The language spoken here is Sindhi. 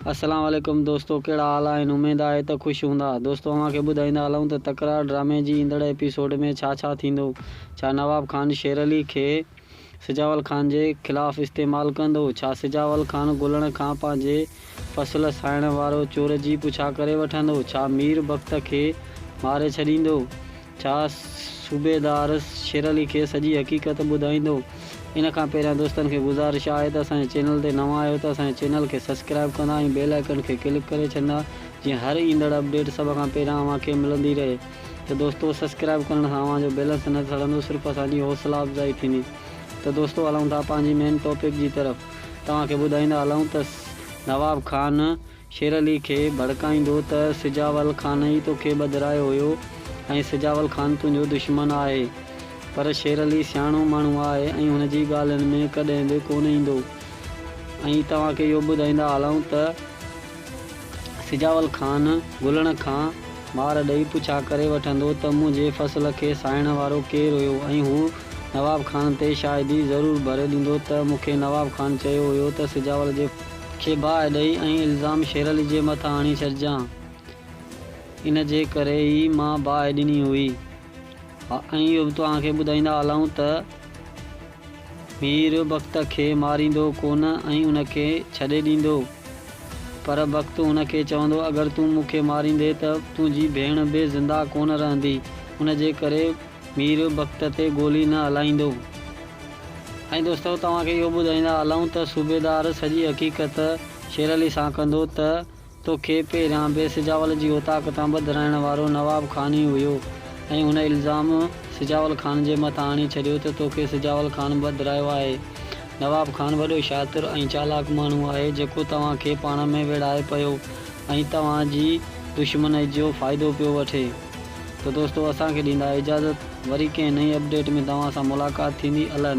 السلام عليڪم دوستو ڪهڙا حال آهن اميد آهي ته خوش هوندا دوستو اوهان کي ٻڌائيندا هلون ته تڪرار ڊرامي جي ايندڙ ايپيسوڊ ۾ ڇا ڇا ٿيندو ڇا نواب خان شير علي کي سجاول خان جي خلاف استعمال ڪندو ڇا سجاول خان گلڻ کان پنهنجي فصل سائڻ وارو چور جي پڇا ڪري وٺندو ڇا مير بخت کي ماري ڇڏيندو ڇا صوبيدار شير علي کي سڄي حقيقت ٻڌائيندو؟ ان کان پهريان دوستن کي گذارش آهي ته اسان جي چينل تي نوان آهيو ته اسان جي چينل کي سبسڪرائب ڪندا ۽ بيل آئيڪن کي ڪلڪ ڪري ڇڏندا جيئن هر ايندڙ اپڊيٽ سڀ کان پهريان اوهان کي ملندي رهي ته دوستو سبسڪرائب ڪرڻ سان اوهان جو بيلنس نه سڙندو صرف اسان جي حوصلا افزائي ٿيندي ته دوستو هلون ٿا پنهنجي مين ٽاپڪ جي طرف توهان کي ٻڌائيندا هلون ته نواب خان شير علي کي ڀڙڪائيندو ته سجاول خان ئي توکي ٻڌرايو هيو ۽ سجاول خان تنهنجو دشمن آهي. پر شير علي سياڻو ماڻهو آهي ۽ هن جي ڳالهين ۾ ڪڏهن به ڪونه ايندو. ۽ توهان کي اهو ٻڌائيندا هلون ته سجاول خان گلڻ کان مار ڏئي پڇا ڪري وٺندو ته منهنجي فصل کي ساهڻ وارو ڪير هيو ۽ هو نواب خان تي شاهدي ضرور ڀري ڏيندو ته مون کي نواب خان چيو هيو ته سجاول جي کي باهه ڏئي ۽ الزام شير علي جي مٿان هڻي ڇڏجان. ان جي ڪري ئي مان باهه ڏني هئي. ۽ اهو به توهان کي ٻڌائيندا هلون ته مير بخت کي ماريندو ڪونه ۽ ان کي ڇڏي ڏيندو. پر بخت هن کي چوندو اگر تون مون کي ماريندين ته تنهنجي ڀيڻ به زنده ڪونه رهندي. ان جي ڪري مير بخت تي گولي نه هلائيندو. ۽ دوستو توهان کي اهو ٻڌائيندا هلون ته صوبيدار سڄي حقيقت شير علي سان ڪندو ته توکي پهريان به سجاول جي اوطاق تان ٻڌرائڻ وارو نواب خان ئي هيو ۽ هن الزام سجاول خان جي مٿان هڻي ڇڏيو ته توکي سجاول خان ٻڌرايو آهي. نواب خان وڏو شاطر ۽ چالاڪ ماڻهو آهي جيڪو توهان کي پاڻ ۾ ويڙهائي پيو ۽ توهان جي دشمنئ جو فائدو پيو وٺي. ته دوستو اسان کي ڏيندا اجازت وري ڪنهن نئين اپڊيٽ ۾ توهان سان ملاقات ٿيندي الله.